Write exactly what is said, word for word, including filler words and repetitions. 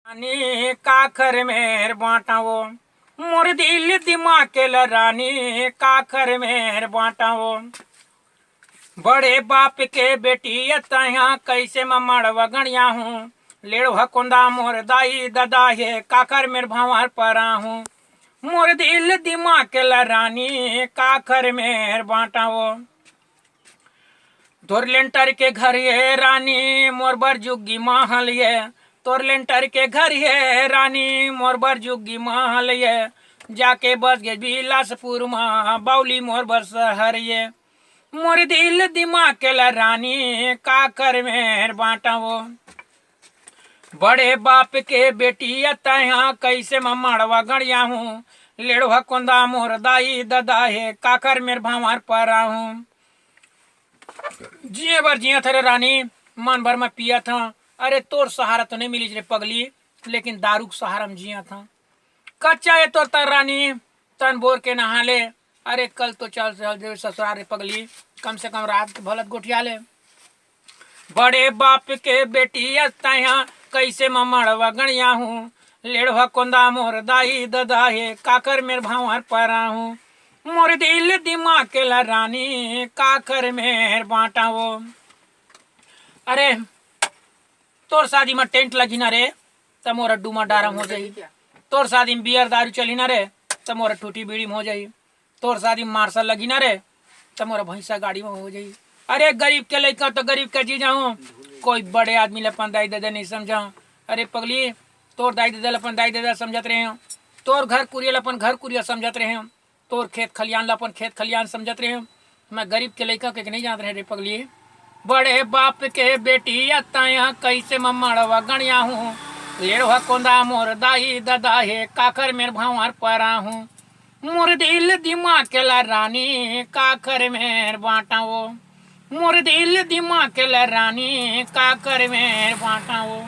रानी काखर मेर बांटावो, मोर दिल दिमाग के ल रानी काखर मेर बांटावो। बड़े बाप के बेटी तैहा, कैसे म मड़वा गणिया हूँ। लेड़वा कोंदा मोर दाई ददा हे, काखर मेर भांवर परा हूँ। मोर दिल दिमाग के ल रानी काखर मेर बांटावो। तोर लेंटर के घर ये रानी, मोर बर जुग्गी महल ये। तोर लेंटर के घर ये रानी, मोर बर जुग्गी महल ये। जाके बस गे बिलासपुर मा, बाउली मोर बर शहर ये। मोर दिल दिमाग के ल रानी, काखर मेर बांटावो। बड़े बाप के बेटी तैहा, कैसे म मड़वा गणिया हूँ। लेड़वा कोंदा मोर दाई ददा हे, काखर मेर भांवर परा हूँ। जिए बर जियत हरे रानी, मन भर म पियत हं। अरे तोर सहारा तो नहीं मिलिस रे पगली, लेकिन दारू के सहारा म जियत हं। कच्चा ये तोर तर रानी, तन बोर के नहा ले। अरे कल तो चल, चल देवे ससुराल रे पगली, कम से कम रात के भलत गोठिया ले। बड़े बाप के बेटी तैहा, कैसे म मड़वा गणिया हूँ। लेड़वा कोंदा मोर दाई ददा हे, काखर मेर भांवर परा हूँ। मोर दिल दिमाग के ल रानी, काखर मेर बांटावो। अरे तोर शादी म टेंट लगी ना रे, त मोर डूमा डारम हो जाही। तोर शादी म बियर दारू चली ना रे, त मोर ठूठी बीड़ी म हो जाही। तोर शादी म मार्शल लगी ना रे, त मोर भैंसा गाड़ी म हो जाही। अरे गरीब के लइका त गरीब के जी जाऊँ, कोई बड़े आदमी ल अपन दाई ददा नहीं समझा। अरे पगली, तोर दाई ददा ल अपन दाई ददा समझत रहे हूँ, तोर घर कुरिया ल अपन घर कुरिया समझत रहे हूँ, तोर खेत खलियान ल अपन खेत खलियान समझत रहे हूँ। मैं गरीब के लइका के नहीं जानत रहे रे पगली। बड़े बाप के बेटी तैहा, कैसे म मड़वा गणिया हूँ। लेड़वा कोंदा मोर दाई ददा हे, काखर मेर भांवर परा हूँ। मोर दिल दिमाग के ल रानी, काखर मेर बांटावो। मोर दिल दिमाग के ल रानी, काखर मेर बांटावो।